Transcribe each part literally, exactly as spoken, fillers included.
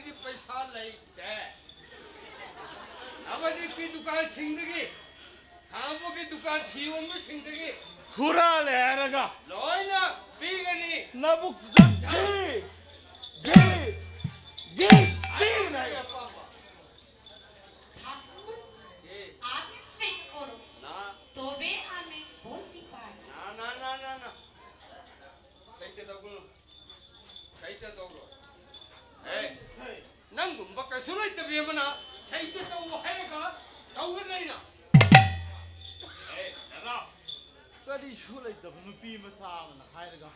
ꯄꯩꯁꯥ ꯂꯩꯇꯦ꯫ ꯅꯕꯅꯤꯛꯀꯤ ꯗꯨꯀꯥꯟꯁꯤꯡꯗꯒꯤ, ꯈꯥꯡꯕꯒꯤ ꯗꯨꯀꯥꯟ ꯐꯤ ꯌꯣꯟꯕꯁꯤꯡꯗꯒꯤ ꯍꯨꯔꯥꯜꯂꯦ ꯍꯥꯏꯔꯒ ꯂꯣꯏꯅ ꯄꯤꯒꯅꯤ꯫ ꯅꯕꯨꯛꯇꯨꯗ ꯘꯤ, ꯘꯤ, ꯘꯤ ꯄꯤꯒꯅꯤ ꯍꯥꯏꯌꯣ꯫ ꯑꯄꯥꯝꯕ꯫ ঠাকুর, এ। আগে সই করো, না। তবে আমি বলতে পারি। না, না, না, না, না। ꯁꯩꯇ ꯇꯧꯒꯅꯨ꯫ ꯁꯩꯇ ꯇꯧꯔꯣ꯫ ꯍꯦ, ꯅꯪꯒꯨꯝꯕ ꯀꯩꯁꯨ ꯂꯩꯇꯕꯤ ꯑꯃꯅ ꯁꯩꯇ ꯇꯧ ꯍꯥꯏꯔꯒ ꯇꯧꯒꯗ꯭ꯔꯥ ꯑꯩꯅ? ꯍꯦ, ꯗꯗꯥ꯫ ꯀꯔꯤꯁꯨ ꯂꯩꯇꯕ ꯅꯨꯄꯤ ꯃꯆꯥ ꯑꯃꯅ ꯍꯥꯏꯔꯒ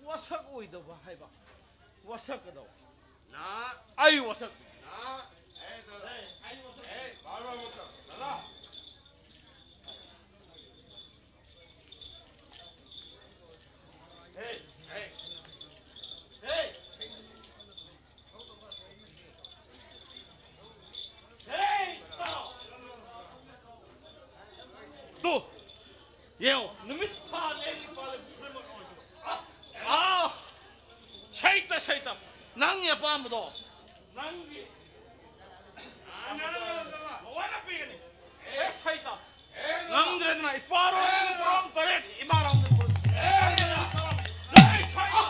ꯋꯥꯁꯛ ꯑꯣꯏꯗꯕ ꯍꯥꯏꯕ꯫ ꯋꯥꯁꯛꯀꯗꯧ꯫ ꯅꯥ꯫ ꯑꯩ ꯋꯥꯁꯛ꯫ ꯅꯥ꯫ ꯑꯦ, ꯗꯗꯥ꯫ ꯑꯦ, ꯕꯥꯔ ꯕꯥꯔ ꯃꯇꯝ꯫ ꯗꯗꯥ꯫ ꯍꯦ, ꯍꯦ꯫ ꯍꯦ꯫ ꯍꯦ, ꯇꯥꯎ꯫ ꯇꯨ꯫ ꯌꯦꯡꯉꯣ, ꯅꯨꯃꯤꯠ ꯊꯥ ꯂꯦꯟ ꯅꯤꯄꯥꯜ ꯂꯩ, ꯄꯨꯝꯅꯃꯛ ꯑꯣꯏꯖꯕ꯫ ꯑꯥ! ꯁꯩꯇ, ꯁꯩꯇ꯫ ꯅꯪꯒꯤ ꯑꯄꯥꯝꯕꯗꯣ꯫ ꯅꯪꯒꯤ ꯑꯄꯥꯝꯕꯗꯣ ꯂꯣꯏꯅ ꯄꯤꯒꯅꯤ꯫ ꯍꯦꯛ ꯁꯩꯇ꯫ ꯉꯝꯗ꯭ꯔꯦꯗꯅ, ꯏꯄꯥꯔꯣꯝꯗꯒꯤ ꯄꯨꯔꯥ ꯇꯔꯦꯠ, ꯏꯃꯥꯔꯣꯝꯗꯒꯤ ꯄꯨꯔꯥ ꯇꯔꯥ꯫ ꯂꯩ ꯁꯩꯇ꯫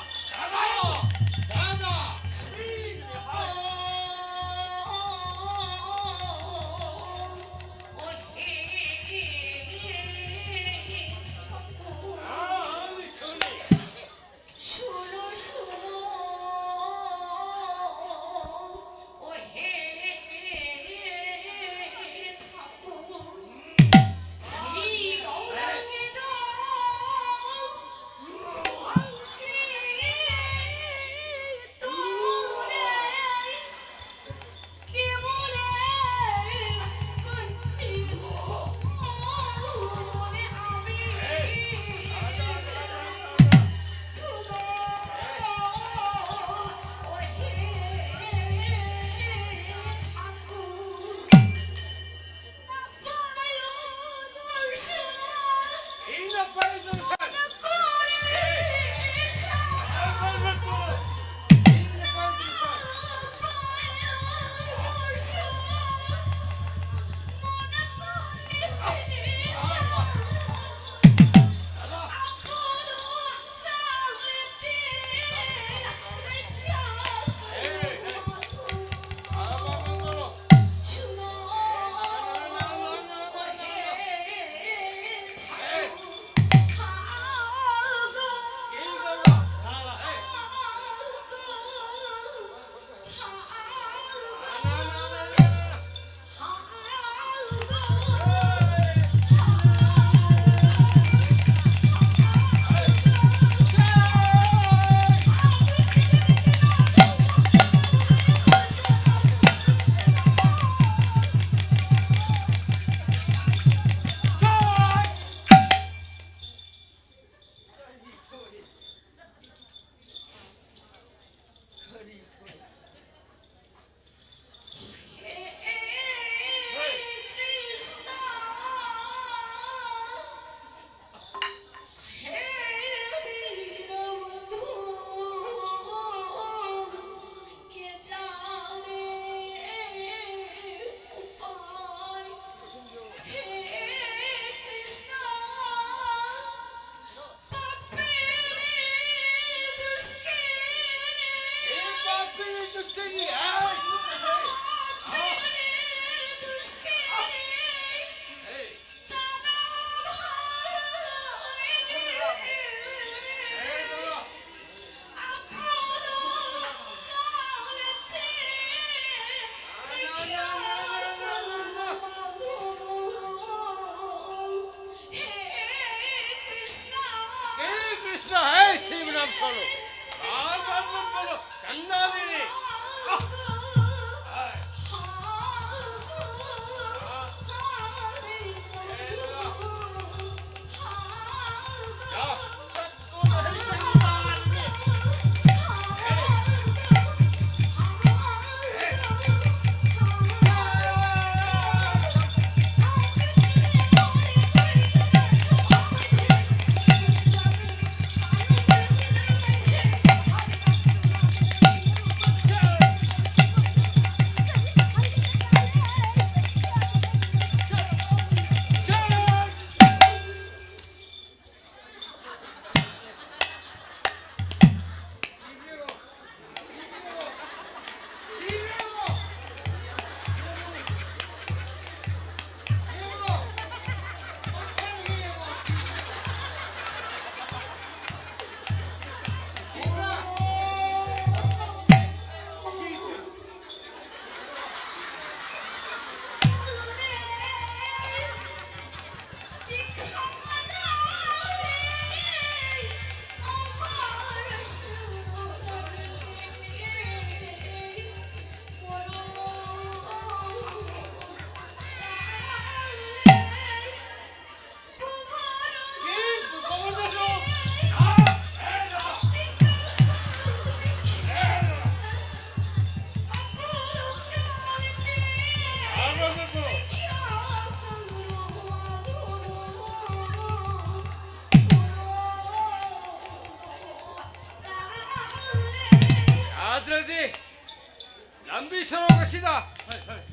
ꯂꯝꯕꯤ ꯁꯣꯔꯣꯛ ꯑꯁꯤꯗ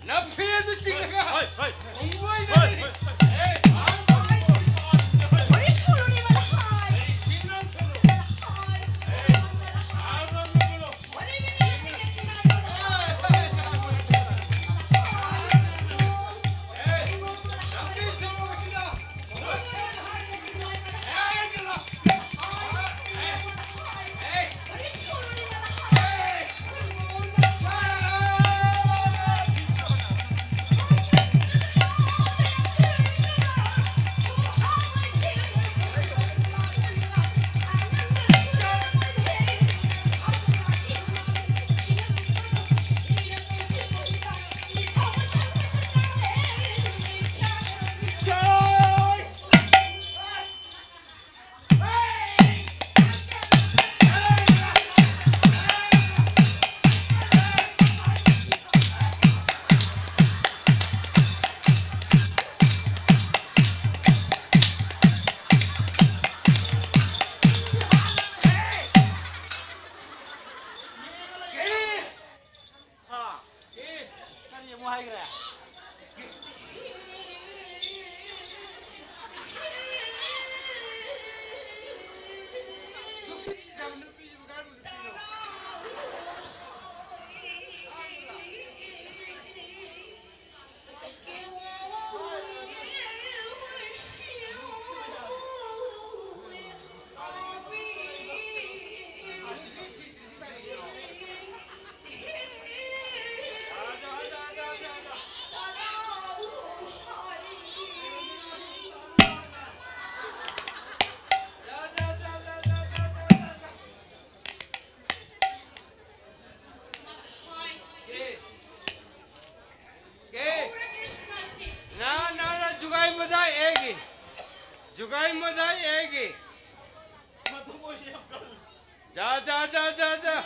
ꯅꯥꯐꯤꯔꯦꯟꯗꯨ ꯆꯤꯡꯉꯒ ꯈꯣꯡꯕꯣꯏꯗꯗꯤ ꯅ ꯅ ꯅ ꯖꯨꯒꯥꯏ ꯃꯗꯥꯏ ꯑꯦꯒꯤ ꯖꯨꯒꯥꯏ ꯃꯗꯥꯏ ꯑꯦꯒꯤ ꯖꯥ ꯖꯥ ꯖꯥ ꯖꯥ ꯖꯥ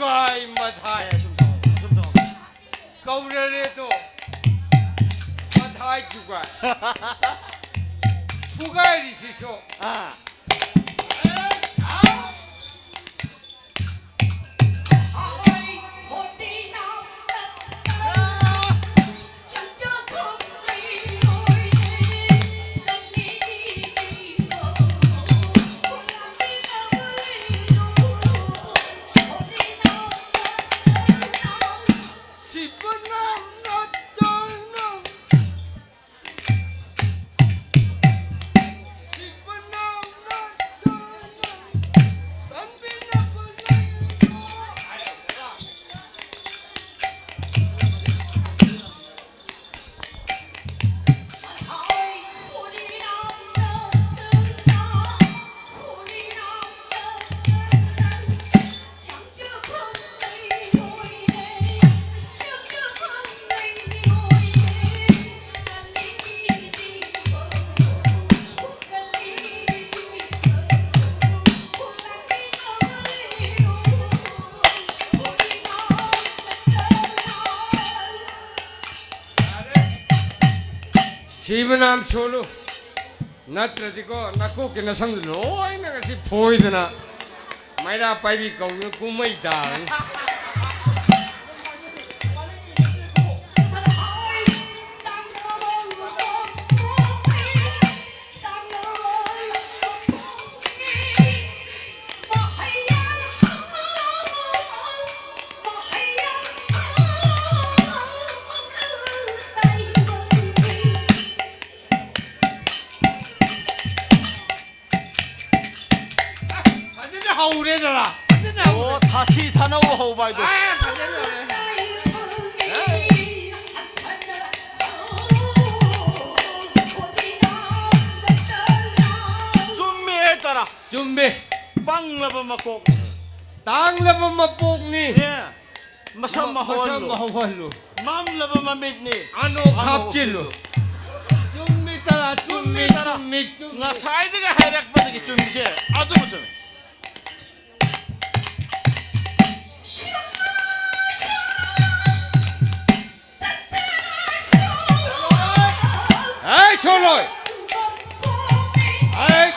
ꯀꯥꯏ ꯃꯊꯥꯏ꯫ ꯑꯦ, ꯁꯨꯝ ꯇꯧ, ꯁꯨꯝ ꯇꯧ꯫ ꯀꯧꯔꯔꯦꯗꯣ꯫ ꯃꯊꯥꯏ ꯊꯨꯒꯥꯏ꯫ ꯐꯨꯒꯥꯏꯔꯤꯁꯤꯁꯨ꯫ ꯑꯥ꯫ ꯁꯤꯕ ꯅꯥꯝ ꯁꯣꯜꯂꯨ, ꯅꯠꯇ꯭ꯔꯗꯤꯀꯣ ꯅꯀꯣꯛꯀꯤ ꯅꯁꯝꯗꯨ ꯂꯣꯏꯅ ꯉꯁꯤ ꯐꯣꯏꯗꯅ ꯃꯩꯔꯥ ꯄꯥꯏꯕꯤ ꯀꯧꯗꯅ ꯀꯨꯝꯍꯩ ꯇꯥꯔꯅꯤ꯫ ꯐꯖꯅ ꯍꯧꯔꯦꯗꯅ꯫ ꯐꯖꯅ ꯍꯧꯔꯦ꯫ ꯑꯣ, ꯊꯥꯁꯤ ꯊꯥꯅꯧ ꯍꯧꯕ ꯍꯥꯏꯗꯣ꯫ ꯑꯦ, ꯐꯖꯅ ꯍꯧꯔꯦ꯫ ꯆꯨꯝꯃꯦ ꯍꯥꯏꯇꯥꯔꯥ? ꯆꯨꯝꯃꯦ꯫ ꯄꯪꯂꯕ ꯃꯀꯣꯛꯅꯤ꯫ ꯇꯥꯡꯂꯕ ꯃꯄꯣꯛꯅꯤ꯫ ꯑꯦ꯫ ꯃꯁꯝ ꯃ-, ꯃꯁꯝ ꯃꯍꯧꯍꯜꯂꯨ꯫ ꯃꯍꯧꯍꯜꯂꯨ꯫ ꯃꯝꯂꯕ ꯃꯃꯤꯠꯅꯤ꯫ ꯑꯅꯣꯞ ꯑꯅꯣꯞ ꯍꯥꯞꯆꯤꯜꯂꯨ꯫ ꯍꯥꯞꯆꯤꯜꯂꯨ꯫ ꯆꯨꯝꯃꯤ ꯇꯔꯥ, ꯆꯨꯝꯃꯤ, ꯆꯨꯝꯃꯤ ꯇꯔꯥ꯫ ꯆꯨꯝꯃꯤ, ꯆꯨꯝꯃꯤ꯫ ꯉꯁꯥꯏꯗꯒꯤ ꯍꯥꯏꯔꯛꯄꯗꯒꯤ ꯆꯨꯝꯃꯤꯁꯦ ꯑꯗꯨꯕꯨ ꯆꯨꯝꯃꯤ꯫ ꯆꯠꯂꯣꯏ꯫ ꯑꯩ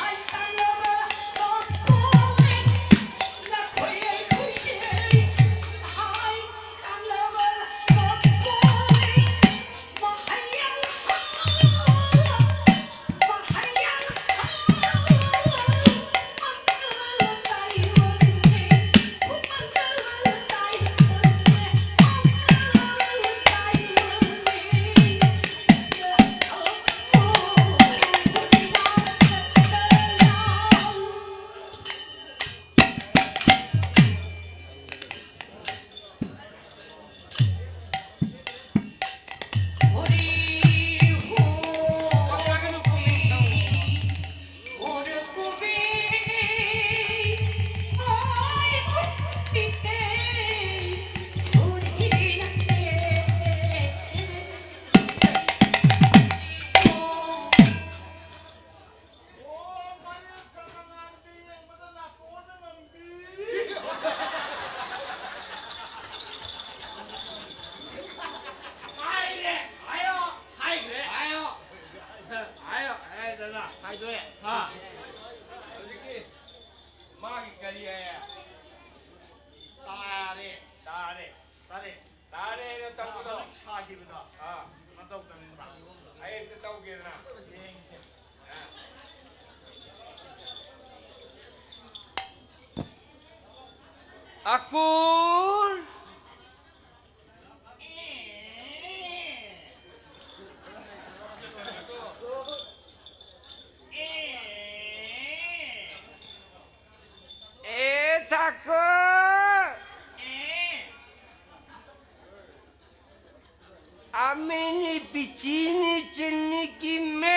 ꯍꯥꯏꯔꯦ, ꯍꯥꯏꯌꯣ, ꯍꯥꯏꯈ꯭ꯔꯦ꯫ ꯍꯥꯏꯌꯣ꯫ ꯍꯥꯏꯌꯣ, ꯍꯥꯏꯗꯅ꯫ ꯍꯥꯏꯗꯣꯛꯑꯦ꯫ ꯍꯥ꯫ ꯍꯧꯖꯤꯛꯀꯤ ꯃꯥꯒꯤ ꯀꯔꯤ ꯍꯥꯏꯌꯦ? ꯇꯥꯔꯦ꯫ ꯇꯥꯔꯦ꯫ ꯇꯥꯔꯦ꯫ ꯇꯥꯔꯦꯅ ꯇꯧꯕꯗꯣ꯫ ꯍꯧꯖꯤꯛ ꯁꯥꯈꯤꯕꯗꯣ꯫ ꯑꯥ꯫ ꯃꯇꯧ ꯇꯝꯅꯤꯡꯕ꯭ꯔꯥ? ꯑꯩ ꯑꯝꯇ ꯇꯧꯒꯦꯗꯅ꯫ ꯌꯦꯡꯁꯦ꯫ ꯑꯥ꯫ ꯑꯀꯨꯔ꯫ ꯑꯦ ꯊꯥꯀꯨꯔ꯫ ꯑꯃꯤꯅꯤ ꯄꯤꯆꯤꯅꯤ ꯆꯤꯅꯤ ꯀꯤꯃꯦ꯫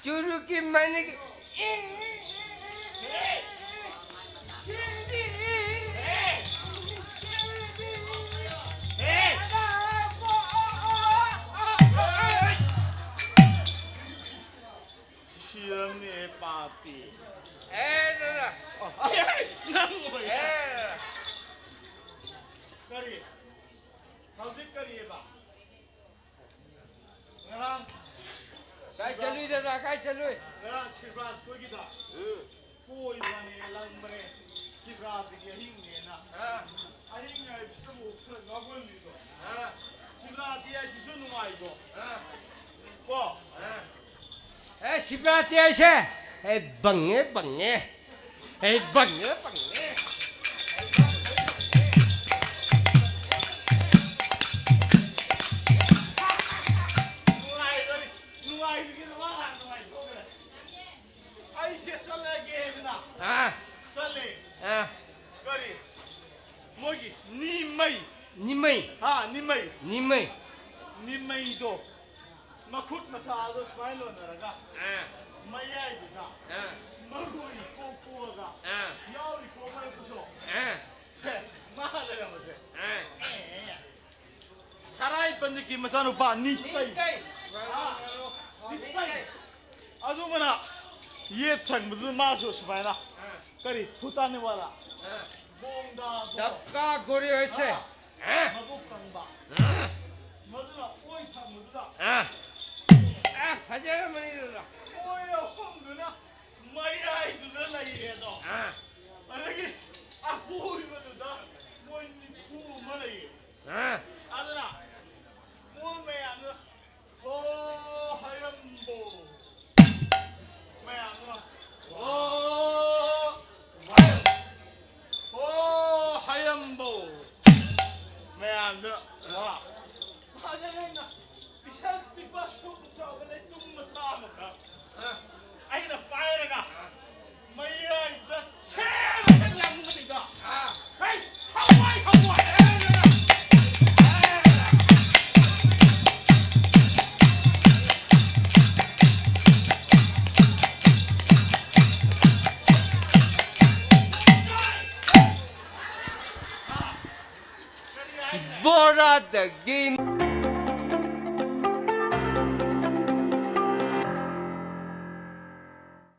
ꯆꯨꯔꯨꯀꯤ ꯃꯅꯤꯒꯤ꯫ ꯁꯤꯔꯝꯅꯤ ꯑꯦ ꯄꯥꯄꯤ꯫ ꯑꯦ ꯅꯪ ꯑꯣꯏꯔꯦ꯫ ꯑꯦ꯫ ꯀꯔꯤ? ꯍꯧꯖꯤꯛ ꯀꯔꯤꯑꯕ? ꯉꯔꯥꯡ ꯀꯥꯏ ꯆꯠꯂꯨꯏ ꯗꯗꯥ? ꯀꯥꯏ ꯆꯠꯂꯨꯏ? ꯉꯔꯥꯡ ꯁꯤꯕ꯭ꯔꯥꯖ ꯈꯣꯏꯒꯤꯗ ꯎꯝ꯫ ꯀꯣꯏꯕꯅꯦ, ꯂꯪꯕꯅꯦ꯫ ꯁꯤꯕ꯭ꯔꯥꯖꯀꯤ ꯑꯍꯤꯡꯅꯦꯅ꯫ ꯑꯥ꯫ ꯑꯍꯤꯡ ꯍꯥꯏꯕꯁꯤꯗꯕꯨ ꯈꯔ ꯉꯥꯎꯒꯜꯂꯤꯗꯣ꯫ ꯑꯥ꯫ ꯁꯤꯕ꯭ꯔꯥꯖꯀꯤ ꯍꯥꯏꯁꯤꯁꯨ ꯅꯨꯡꯉꯥꯏꯗꯣ꯫ ꯑꯥ꯫ ꯀꯣ? ꯑꯥ꯫ ꯑꯦ, ꯁꯤꯕ꯭ꯔꯥꯖꯀꯤ ꯍꯥꯏꯁꯦ꯫ ꯑꯦ, ꯕꯪꯉꯦ, ꯕꯪꯉꯦ꯫ ꯑꯩ ꯕꯪꯉꯦ, ꯕꯪꯉꯦ꯫ ꯅꯨꯡꯉꯥꯏꯕꯅꯤ, ꯅꯨꯡꯉꯥꯏꯕꯒꯤ ꯋꯥ ꯍꯥꯟꯅ ꯅꯨꯡꯉꯥꯏꯊꯣꯛꯈ꯭ꯔꯦ꯫ ꯑꯩꯁꯦ ꯆꯠꯂꯒꯦꯗꯅ ꯑꯥ꯫ ꯆꯠꯂꯦ꯫ ꯑꯥ꯫ ꯀꯔꯤ? ꯃꯣꯏꯒꯤ ꯅꯤꯃꯩ꯫ ꯅꯤꯃꯩ꯫ ꯍꯥ, ꯅꯤꯃꯩ꯫ ꯅꯤꯃꯩ꯫ ꯅꯤꯃꯩꯗꯣ ꯃꯈꯨꯠ ꯃꯁꯥꯗꯣ ꯁꯨꯃꯥꯏꯅ ꯂꯣꯟꯅꯔꯒ ꯑꯥ꯫ ꯃꯌꯥꯏꯗꯨꯗ ꯑꯥ꯫ ꯃꯔꯨ ꯏꯀꯣꯛ ꯀꯣꯛꯑꯒ ꯑꯥ꯫ ꯌꯥꯎꯔꯤ ꯀꯣꯛ ꯃꯔꯛꯇꯨꯁꯨ ꯑꯥ꯫ ꯁꯦ, ꯃꯥ ꯂꯩꯔꯝꯕꯁꯦ꯫ ꯑꯥ꯫ ꯑꯦ꯫ ꯊꯔꯥꯏ ꯄꯟꯖꯀꯤ ꯃꯆꯥꯅꯨꯄꯥ ꯅꯤꯀꯩ꯫ ꯅꯤꯀꯩ꯫ ꯑꯥ, ꯅꯤꯀꯩ꯫ ꯑꯗꯨꯃꯅ ꯌꯦꯠ ꯊꯪꯕꯗꯨ ꯃꯥꯁꯨ ꯁꯨꯃꯥꯏꯅ꯫ ꯑꯥ꯫ ꯀꯔꯤ? ꯐꯨꯇꯥꯅꯤꯋꯥꯂꯥ꯫ ꯑꯥ꯫ ꯕꯣꯡꯗꯥꯗꯣ꯫ ꯗꯕꯀꯥ ꯒꯣꯔꯤ ꯍꯣꯏꯁꯦ꯫ ꯑꯥ꯫ ꯑꯥ꯫ ꯃꯕꯨꯛ ꯀꯪꯕ꯫ ꯑꯥ꯫ ꯃꯗꯨꯅ ꯑꯣꯏ ꯊꯪꯕꯗꯨꯗ꯫ ꯑꯥ꯫ ꯑꯥ, ꯐꯖꯔꯝꯃꯅꯤ ꯑꯗꯨꯗ꯫ ꯑꯣꯏ ꯑꯍꯨꯝꯗꯨꯅ ꯃꯌꯥꯏꯗꯨꯗ ꯂꯩꯔꯦꯗꯣ꯫ ꯑꯥ꯫ ꯑꯗꯒꯤ ꯑꯀꯣꯏꯕꯗꯨꯗ ꯃꯣꯏ ꯅꯤꯐꯨ ꯑꯃ ꯂꯩꯌꯦ꯫ ꯑꯥ꯫ ꯑꯗꯨꯅ ꯃꯣꯏ ꯃꯌꯥꯝꯗꯨ, "ꯍꯣ ꯍꯌꯝꯕꯣ!" ꯃꯌꯥꯝꯗꯨꯅ, "ꯍꯣ ꯍꯌꯝ-, ꯍꯣ ꯍꯌꯝꯕꯣ!" ꯃꯌꯥꯝꯗꯨꯅ, ꯋꯥ꯫ ꯐꯖꯅ ꯑꯩꯅ ꯄꯤꯁꯛ ꯄꯤꯛꯄ ꯁꯨꯛ ꯆꯥꯎꯕ ꯂꯩꯇꯨꯝ ꯃꯆꯥ ꯑꯃꯈꯛ ꯑꯩꯅ ꯄꯥꯏꯔꯒ ꯃꯌꯥꯏꯗꯨꯗ ꯁꯦꯝꯃꯒ ꯂꯪꯕꯅꯤꯗꯣ꯫ ꯍꯩ, ꯍꯋꯥꯏ, ꯍꯋꯥꯏ! ꯕꯣꯔꯥꯗꯒꯤ